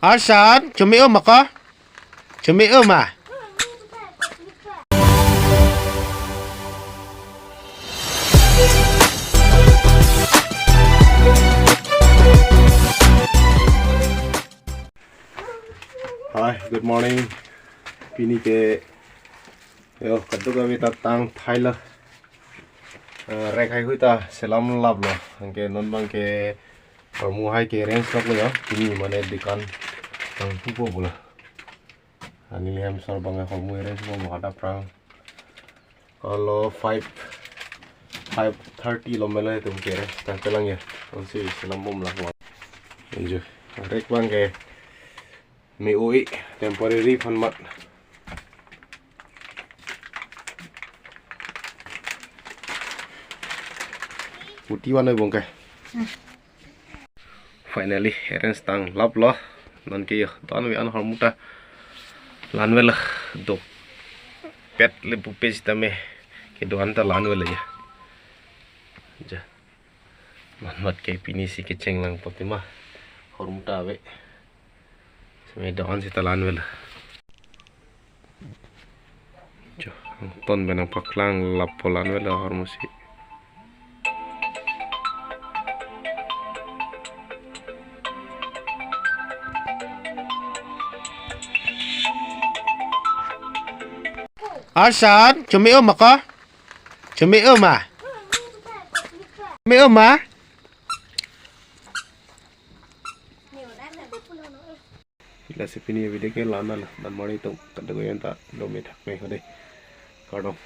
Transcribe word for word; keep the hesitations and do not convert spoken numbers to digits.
Arsan, chumi-o ma ko? Chumi-o ma? Hi, good morning. Pini ke, yo, kadokave ta tang thailo. Eh, rek haihui ta selam laplo. Anke non abangke hormu hai ke arrange loklo yo. Pini mane dukan tang pupo pulo. Ani hem sor abang hormu arrange mo mo hada prang. Kolo five, five thirty lo melo itum ke arrange tangtelang ya. Ansi selam bomlang. Enjoy. Rek abangke me-oi temporary aphan mat. Puti van noi abangke. Finally, arrange tang laplo. Non ke yo, don ave an hormu ta la-an avelo. Dopet le pupe sitame kedo-an ta la-an avelo ya. Ja. Non mat ke pini si kecheng lang poti ma. Hormu ta ave. Seme do-an sita la-an avelo. Jo, ton benang paklang lapo la-an avelo hormu si. Arsan, chumi-o ma ko? Chumi-o ma? Chumi-o ma? Lasi pini video ke la-an lo, non mari tum kadokave ta dome thakme ho dei. Kardom.